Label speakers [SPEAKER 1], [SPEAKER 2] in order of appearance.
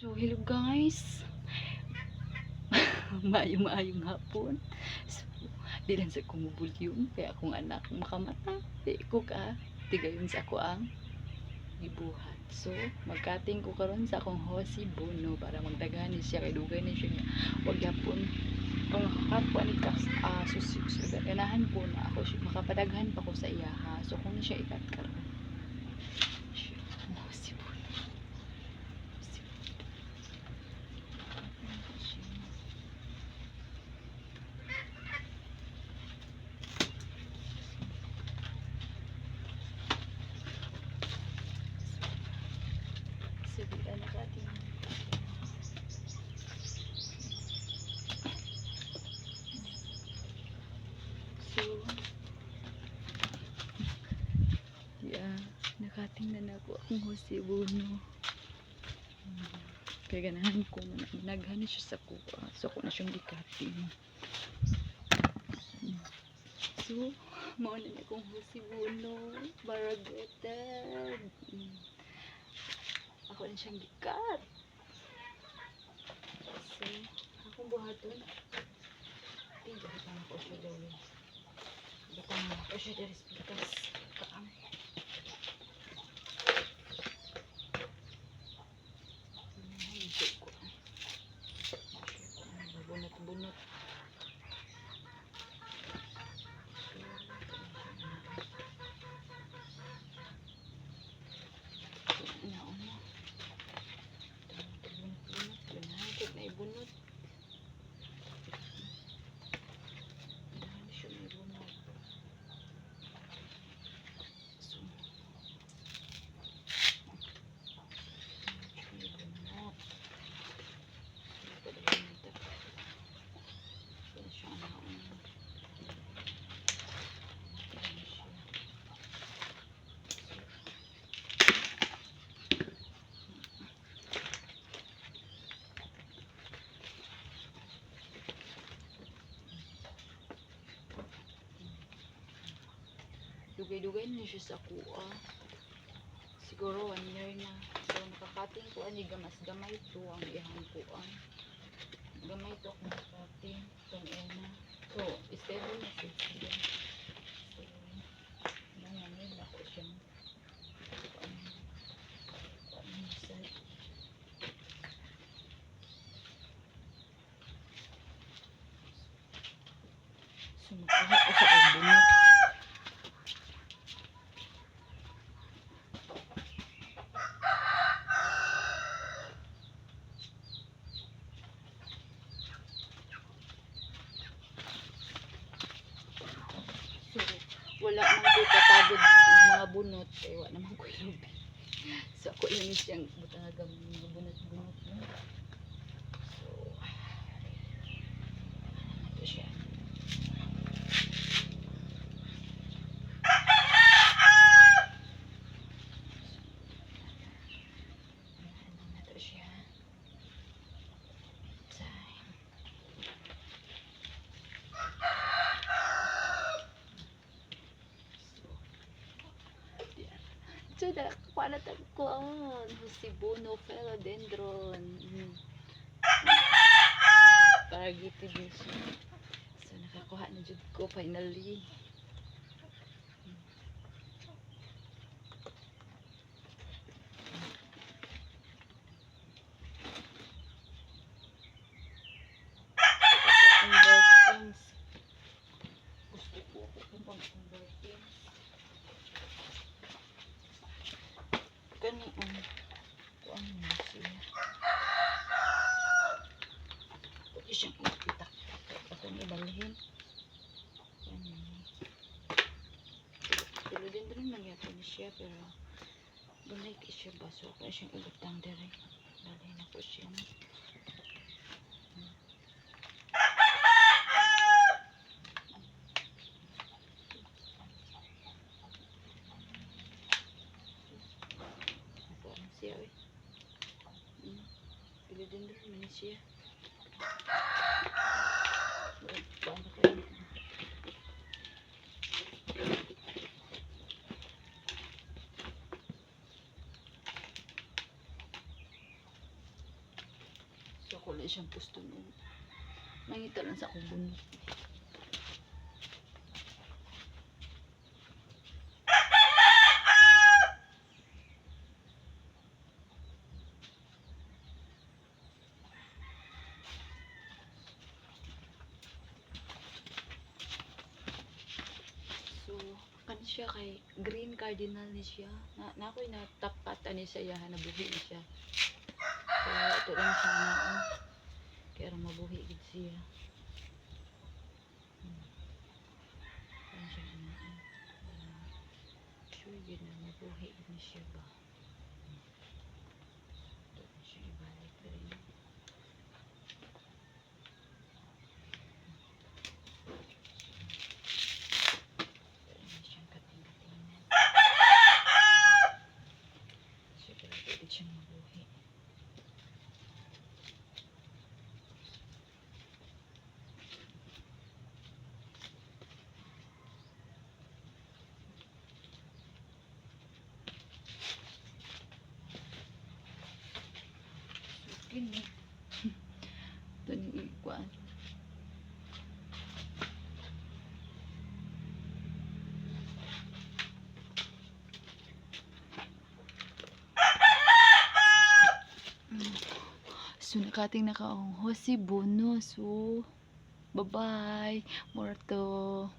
[SPEAKER 1] So, hello guys. Maayong maayong hapon. So, di lang sa kumubulyong kaya akong anak makamata. Di ko ka tigayon sa ako ang gibuhat. So, magkating ko karon sa akong Hosi Bono para magdaghan ni siya kay dugay ni siya nga wag yapon kung nakakat ko ani ka so, ganahan ko na ako siya, makapadaghan pa ko sa iya ha. So, kung ni siya ikat karon. Siya, ang Hosi Bono. Hosi Bono. Siya. Sabi, anak ating. So, yeah, nakatingnan ako akong Jose Bono. Kaya ganahan ko na naghan siya sa kuha. So, ako na siyang gikating. So, mao na akong Jose Bono. Variegated. Ako na siyang gikat. So, akong buhaton. Tiga na ako siya dali. Butang ako siya dali sa pitas. Kaang. Bunot-bunot. Nauna. Bunot-bunot. Ganahan na ibunot. Ganahan siya na ibunot. So, siya na ibunot. So, padayon nito. So, siya ang nauna. Ayan siya. Dugay-dugay na siya sa kuha. Siguro one year na. So nakakating ko ani gamas gamay to ang iyang kuan. Gamay to akong nakating itong una. So stable na siya siya. So nanganil ako siyang kuan kuan sa. So magkuha ko sa akong bunot. So, wala man ko katagod og mga bunot kay wala naman ko lubi. So, ako lang siyang butang mga bunot-bunot, no? So, ano to siya? Ano na to siya? Time. So, yeah. So, nakakuha na tagkuan. Jose Philodendron. Variegated din siya. So, nakakuha na jud ko finally. Convertings. Gusto ko ako kung pang-convertings. Kani ang kuan mo siya. Pwede siyang ipitak. Akong ibalhin. Yan. Pero din rin magyapon ni siya pero gamay kay siya ba, so ako na siyang ibutang dere. Dalhin ako siya. Ako ano siya eh. Philodendron man ni siya. Kuan pa kayo. So ako lang siyang pusto no. Nangita lang sa akong bunot. So, kan siya kay green cardinal ni siya. Na ako'y natapat ani siya yahan nabuhi ni siya. So, ito lang siya na oh. Kaya ra mabuhi gid siya. Kan siya na oh. Sure gid na mabuhi gid ni siya ba. Ito na siya ibalik diri. Ito na siyang kating-katingan. Sigurado gid siyang mabuhi. So, kini. Ito ni ikuan. So, nakating na ka akong Jose Bono. So, bye-bye. More to.